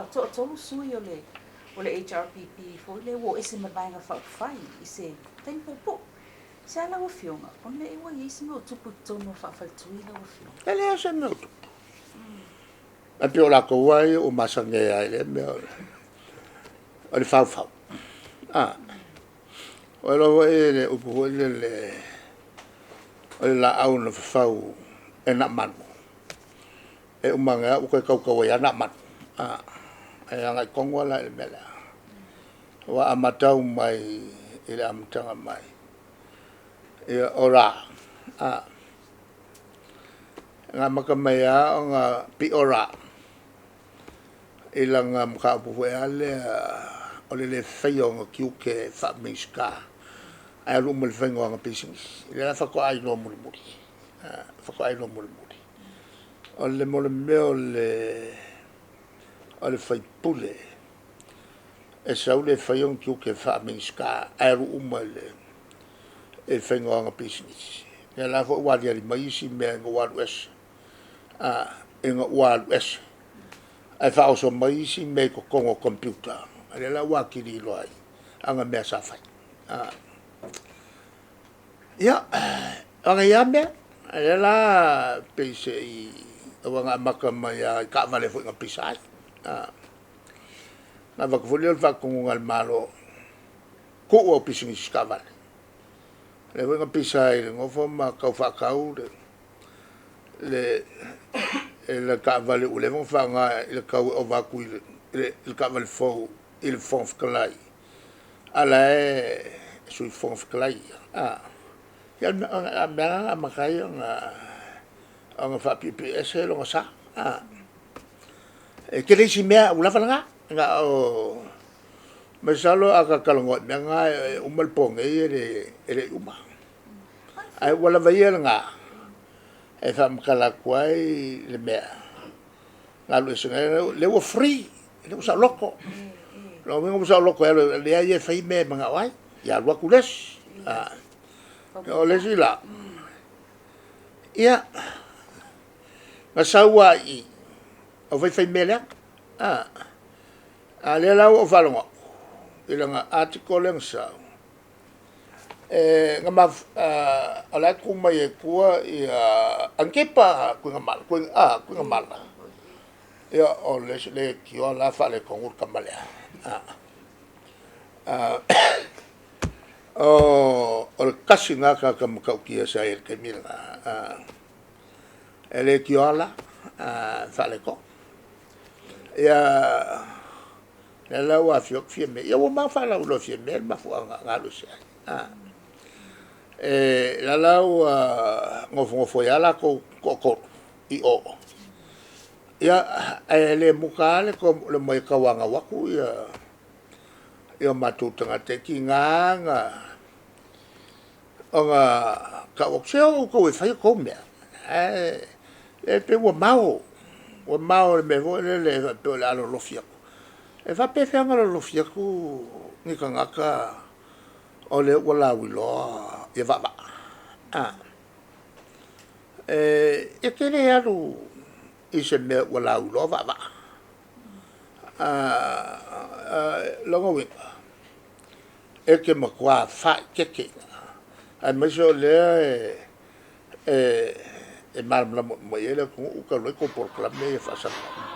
ua toatolu sui o le o le HRPP foi lea ua o ese ma le Vaega Faaupufai i se taimi puupuu. Se a lau Afioga, ona e ua i ai se mea o tupu i totonu o faafaletui lau Afioga? E leai se mea o tupu. Ae pei o latou lava ia ua masani ai lava i lea mea o le faufau. A, ua iloa foi le upu foi lele, o le laau na fafau e Naamanu, e uma ane lava ua toe tautau ai lava Naamanu. E agai tonu lava la i le mea lea. Aua a matau mai i le amataga mai, ia o la, na amata mai lava ona pio la i lana mataupu foi lava lea o le le faia o ona tiute faa-Minisita, ae alu uma i le faiga o ana pisinisi. O lea la faatoa iloa mulimuli, faatoa iloa mulimuli. O le mea o le sui usufono, e sau le faia ona tiute faa-Minisita ae alu uma i le faiga o ana pisinisi. O lea la foi ua aliali mai isi mea ina ua alu ese, ina ua alu ese, ae faaoso mai isi mea i totonu o computer, lea la ua atili iloa ai ana mea sa fai. Ia, o ana ia lava mea, o lea la pei se i… aua na amata mai lava i taavale foi na pisa ai. Ona avatu foi lea o le faatonuga a le Malo, tuu au pisinisi taavale. O lea foi na pisa ai i le nofo ma tau faatau le taavale ua leva ona faaaoga i le tau e ova atu i le taavale fou i le Fofoga Fetalai, a o la e Sui Fofoga Fetalai ia. Ia o le mea lena na amata ai ona faapiepie ese lona sa. E tele isi mea ua lava lena, na o… masalo a ta talanoa i mea na e uma le po nei e le i uma. Ae ua lava ia lena e faamatala atu ai le mea na alu ese nei, o lea ua free, o lea ua saoloto. O lona uiga ua saoloto e alu e fai mea e manao ai, ia alu atu le isi. O le isi la, ia, na sau lava i i o fai mea leaga. A o lea la ua ou faalogo atu i lana article lea na sau, o la e tu mai ai i tua ia Antipa Tuigamala, ia o le isi leitioa la faaletonu le tama lea. O le tasi lena tagata matautia sa i ai i le taimi lena, e leitioa la faaletonu. Ia lea la ua afio atu Fiame, ia ua uma ona faalauiloa e Fiame le mafuaaga na alu ese ai. O la la ua nofonofo ai lava latou toatolu i o, ia ae le muta lava le omai e tauanau atu ia o matou tagata. E tiga lava ona tau atu, se o outou e fai a outou mea, ae pei ua mao, ua mao i le mea foi lele faapea o le a lolofi atu. E faapefea ona lolofi atu ni tagata o lea ua lauiloa ia vaavaa? E te le alu i se mea ua lauiloa vaavaa. O lona uiga, e te matua faaeteete, aemaise o lea e malamalama uma i ai le atunuu talu ai tou polokalame ia faasalalau.